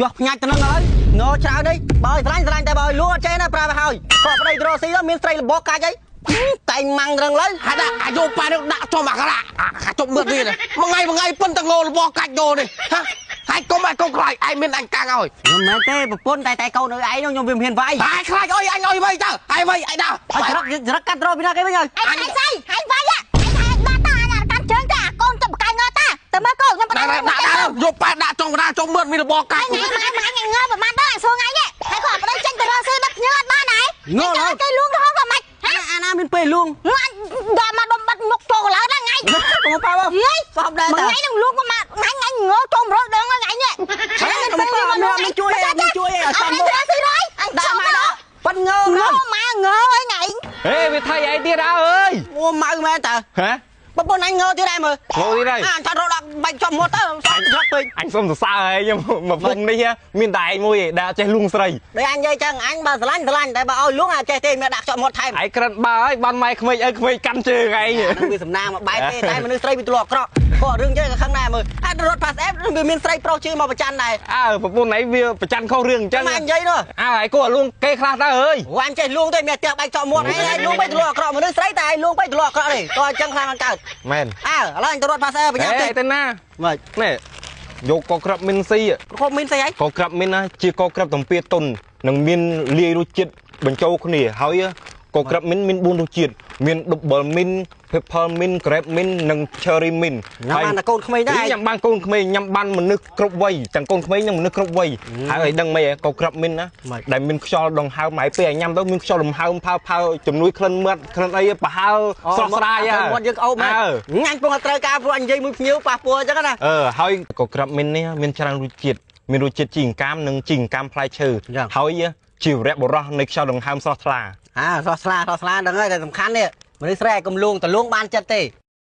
ចោះផ្ញាច់ទៅនឹងហើយងច្រើននេះបើឲ្យស្រឡាញ់ស្រឡាញ់តែបើឲ្យលួងអត់ចេះណាប្រាប់ឲ្យហើយក៏ប្តីទៅរកស៊ីទៅមានស្រីលបកាច់អីតែងម៉ាំងត្រឹងលើ ហើយដាក់អាយុប៉ែនេះដាក់ចំអាក្រាអាជប់មឿតវាមួយថ្ងៃមួយថ្ងៃប៉ុនតងលបកាច់យោនេះហាហើយកុំឲ្យកុំខ្លាចឯងមានអញកាំងឲ្យ ខ្ញុំមិនទេប្រពន្ធតែតែកូននៅឯងខ្ញុំវាមិនហ៊ានវាយ ហើយខ្លាចអុយអញអុយវិញទៅហើយវិញឯងដល់ ហើយច្រឹកកាត់រកពីណាគេវិញហើយ ឯងស្អីហើយវាយឯងដាក់តាអញកាន់ជើងតាកូនទៅបកាយងតាទៅមើលកូនខ្ញុំ ដាក់ដាក់ដាក់យកប៉ែដាក់ចង់កណ្ដាលចង់មឿតមានរបកាច់ ថ្ងៃម៉ែម៉ែងើប្រហែលដល់អាសួរថ្ងៃនេះហើយក៏ប្តីចេញទៅរកស៊ីដឹកញើអត់បានហើយ ងើ គេលួងរហូតក៏មិន អាណាមានពេលលួង អញដល់មកដុំបាត់មុខចូលកន្លើដល់ថ្ងៃ កុំប៉ៅសោះដែរ តាថ្ងៃនឹងលួងមកថ្ងៃថ្ងៃងើចូល100ដងថ្ងៃនេះ ហើយកុំប៉ៅមានជួយមានជួយឲ្យសំ មកស៊ីរយអញ ដាក់មកដល់ប៉ិនងើ ងើម៉ែងើអីថ្ងៃ ហេវាថៃអីទៀតអើយ អូម៉ៅមែនតើ ហ៎ ប្រពន្ធអញងើទៀតដែរមើល ងើទៀតហើយ អញថារត់ដល់បាច់ចំមាត់ទៅសោះច្រកពេក អញសុំសរសើរហើយខ្ញុំមកភូមិនេះមានតែឯងមួយឯងដែលចេះលួងស្រី ដូចអញនិយាយចឹងអញបើស្រឡាញ់ស្រឡាញ់តែបើឲ្យលួងអាចចេះទេមានដាក់ចប់មាត់ថែម ឯងក្រិតបើហើយបានម៉ែក្មេកឲ្យក្មេកកាន់ជើងឯង ហ្នឹងវាសំណាងមកបែបទេតែមនុស្សស្រីវាទលាក់ក្រក់ក៏រឿងចឹងក៏ខឹងដែរមើលអាចរត់ pass app វាមានស្រីប្រុសជឿមកប្រច័នដែរ អើប្រពន្ធឯងវាប្រច័នខុសរឿងអញ្ចឹង អញនិយាយនោះ អើឯងគួរលួងគេខ្លះទៅអើយ អញចេះលួងទេមានផ្ទះបែកចប់មាត់ឯងលួងបែកទលាក់អាក្រក់មនុស្សស្រីតែឯងលួងបែកទលាក់អាក្រក់ទេក៏អញ្ចឹងខ្លាំងអត់កើត មែន អើឥឡូវអញទៅរត់ pass app ប្រញាប់តិច ទៅណា ម៉េច នេះយកកក្រាប់មីនស៊ី កក្រាប់មីនស៊ីអី កក្រាប់មីនណាជាកក្រាប់តំពាតុននឹងមានលាយរសជាតិបញ្ចូលគ្នាហើយកក្រាប់មីនមាន4រសជាតិមាន double mint pepper mint grape mint និង cherry mint ញ៉ាំបានតែកូនក្មេងដែរ ញ៉ាំបានកូនក្មេងញ៉ាំបានមនុស្សគ្រប់វ័យទាំងកូនក្មេងនិងមនុស្សគ្រប់វ័យហើយឲ្យដឹងម៉េចកក្រាប់មីនណាដែលមានខ្យល់ដង្ហើមហើយពេលឲ្យញ៉ាំទៅមានខ្យល់ដង្ហើមផើផើជំនួយក្លិនមាត់ក្លិនអីប្រហើស្រស់ស្រាយ មាត់យើងក្អូបមែនញ៉ាំពងត្រូវការព្រោះអញនិយាយមួយភ្ញៀវប៉ះពាល់អញ្ចឹងណា អឺហើយកក្រាប់មីននេះមានច្រើនរសជាតិមានរសជាតិជីងកាមនិងជីងកាមផ្លែឈើហើយជាវរៈបុរសនៃខ្យល់ដង្ហើមស្រស់ថ្លា អាស្រស់ថ្លាស្រស់ថ្លាដឹងហើយតែសំខាន់នេះមនុស្សស្រីឲ្យកុំលួងតលួងបានចិត្តទេ